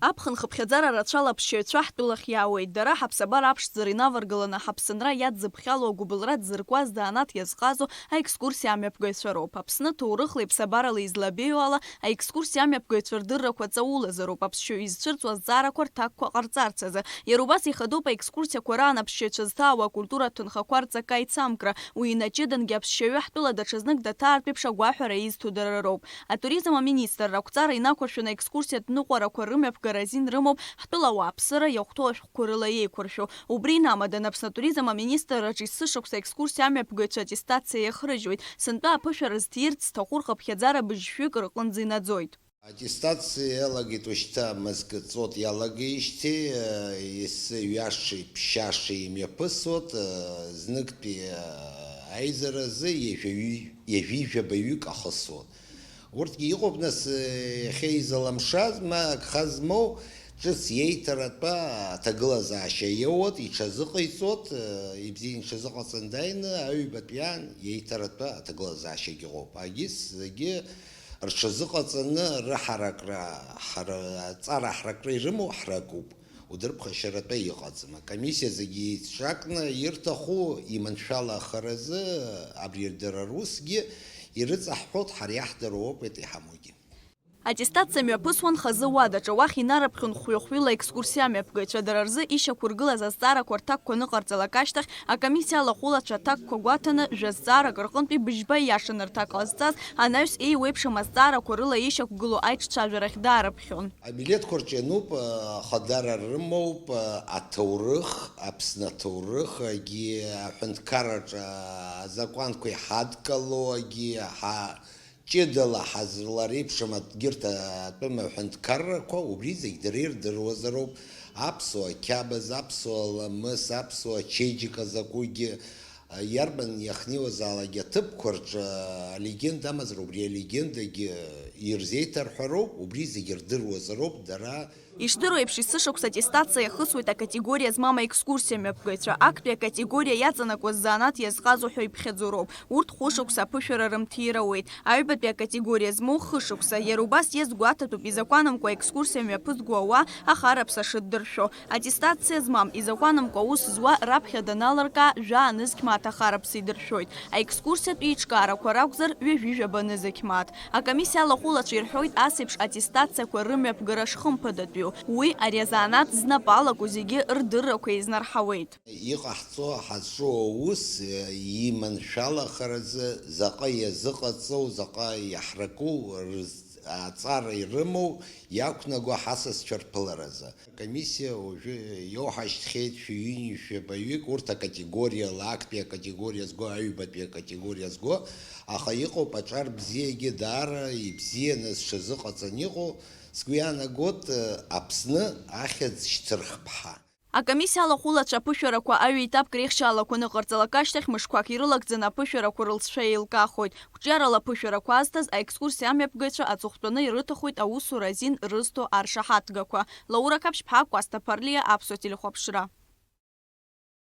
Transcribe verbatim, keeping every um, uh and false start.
Аԥхын хыԥхьаӡара рацәала аԥсшьаҩцәа ҳтәылахь иаауеит. Дара ҳаԥсабара аԥшӡара инаваргаланы, ҳаԥсынра иадзыԥхьало, агәыбылра дзыркуаз, занааҭ иазҟазоу аекскурсиа амҩаԥгаҩцәа роуп. Аԥсны ҭоурыхлеи ԥсабаралеи излабеиоу ала, аекскурсиа амҩаԥгаҩцәа рдыррақәа ҵаулазароуп аԥсшьаҩ изцәырҵуа азҵаарақәа рҭакқәа ҟарҵарц азы. Иара убас ихадоуп аекскурсиақәа раан аԥсшьаҩцәа зҭаауа акультуратә ҭынхақәа рҵака аицамкра. Уи инаҷыдангьы аԥсшьаҩы ҳтәыла даҽазнык даҭаартә еиԥш агәаҳәара изҭо дара роуп. Атуризм аминистрра ақәҵара инақәыршәаны аекскурсиатә ныҟәарақәа рымҩаԥгара азин рымоуп ҳтәыла ауааԥсыра иахәҭоу ашәҟәқәа рыла еиқәыршәо. Убри инамаданы Аԥсны атуризм аминистрраҿы есышықәса аекскурсиа амҩаԥгаҩцәа аттестациа иахрыжьуеит. Сынтәа аԥышәара зҭирц зҭаху рхыԥхьаӡара быжьшәҩык рҟынӡа инаӡоит. Аттестациа иалагеит уажәшьҭа мызкы ҵот иалагеижьҭеи, э, ес-, ҩашеи ԥшьашеи имҩаԥысуеит, э, зныктәи, э, аизаразы ҩажәаҩы-, ҩажәижәабаҩык ахысуан. Урҭгьы иҟоуп, нас, э, иахьа изаламшаз, ма агха змоу, ҿыц иеиҭаратәа аҭагылазаашьа иоуеит, иҽазыҟаиҵоит, э, ибзианы иҽазыҟаҵан дааины, аҩбатәи аан иеиҭаратәа аҭагылазаашьагьы ыҟоуп. Агьыс зегьы рҽазыҟаҵаны рыҳаракра, ҳара, аҵара ҳаракра ирымоу ҳракуп, удырԥхашьаратәа иҟаӡам. Акомиссиа зегьы еицҿакны ирҭаху иманшәалахаразы абри дара русгьы ирыҵаҳҳәоит, ҳара иаҳдыруа опыт иҳамоугьы. Аттестациа мҩаԥысуан хазы уадаҿы, уахь инарыԥхьон хәҩы-хәҩыла аекскурсиа амҩаԥгаҩцәа, дара рзы ишьақәыргылаз азҵаарақәа рҭакқәа ныҟарҵалак ашьҭахь, акомиссиа алахәылацәа аҭакқәа гәаҭаны, жәа зҵаарак рҟынтәи быжьба ииашаны рҭак ҟазҵаз, анаҩс еиуеиԥшым азҵаарақәа рыла ишьақәгылоу аиҿцәажәарахь даарыԥхьон. Абилеҭқәа рҿы иануп, ахадара рымоуп, аҭоурых, Аԥсны аҭоурыхгьы, аҳәынҭқарраҿы азакәанқәа иҳадкылоугьы, ҳа-, ҷыдала ҳазлареиԥшым егьырҭ атәым аҳәынҭқаррақәа, убри зегь дара ирдыруазароуп. Аԥсуа қьабз, аԥсуа ламыс, аԥсуа чеиџьыка закәугьы, иарбан иахьнеиуазаалак аҭыԥқәа рҿы алегенда амазар, убри алегендагьы ирзеиҭарҳәароуп, убри зегь рдыруазароуп дара. Ишдыру еиԥш, есышықәса аттестациа иахысуеит акатегориа змам аекскурсиа мҩаԥгаҩцәа. Актәи акатегориа иаҵанакуаз занааҭ иазҟазоу ҳәа иԥхьаӡо роуп. Урҭ хәышықәса аԥышәара рымҭира ауеит. Аҩбатәи акатегориа змоу хышықәса. Иара убас иазгәаҭатәуп изакәанымкәа аекскурсиа мҩаԥызго ауаа ахараԥса шыддыршәо. Аттестациа змам, изакәанымкәа аус зуа раԥхьа даналыркаа, жәаа нызқь мааҭ ахараԥса идыршәоит. Аекскурсиатә еиҿкаарақәа ракәзар, ҩажәижәаба нызқь мааҭ. Акомиссиа алахәылацәа ирҳәоит ас еиԥш аттестациақәа рымҩаԥгара шхымԥадатәиу. Уи ари азанааҭ знапы алаку зегьы рдыррақәа еизнарҳауеит. Иҟаҳҵо ҳазҿу аус, э, иманшәалахаразы заҟа иазыҟаҵоу, заҟа иаҳраку, рыз-, аҵара ирымоу, иақәнаго ҳасасцәа рԥыларазы. Акомиссиа уажәы иоуҳашьҭхьеит шәи ҩынҩажәи жәабаҩык, урҭ акатегориала, актәи акатегориа зго, аҩбатәи акатегориа зго, аха иҟоуп аҿар бзиагьы, даара ибзианы зҽазыҟаҵан иҟоу, сгәы иаанагоит, э, Аԥсны ахьӡ шьҭырхп ҳәа. Акомиссиа алахәылацәа аԥышәарақәа аҩеиҭаԥк реихшьаалақәа ныҟарҵалак ашьҭахь, мышқәак ирылагӡаны аԥышәарақәа рылҵшәа еилкаахоит. Қәҿиарала аԥышәарақәа азҭаз аекскурсиа амҩаԥгаҩцәа аҵыхәтәаны ирыҭахоит аусура азин рызҭо аршаҳаҭгақәа. Лаура Қаԥшьԥҳа, Кәасҭа Ԥарлиа, Аԥсуа телехәаԥшра.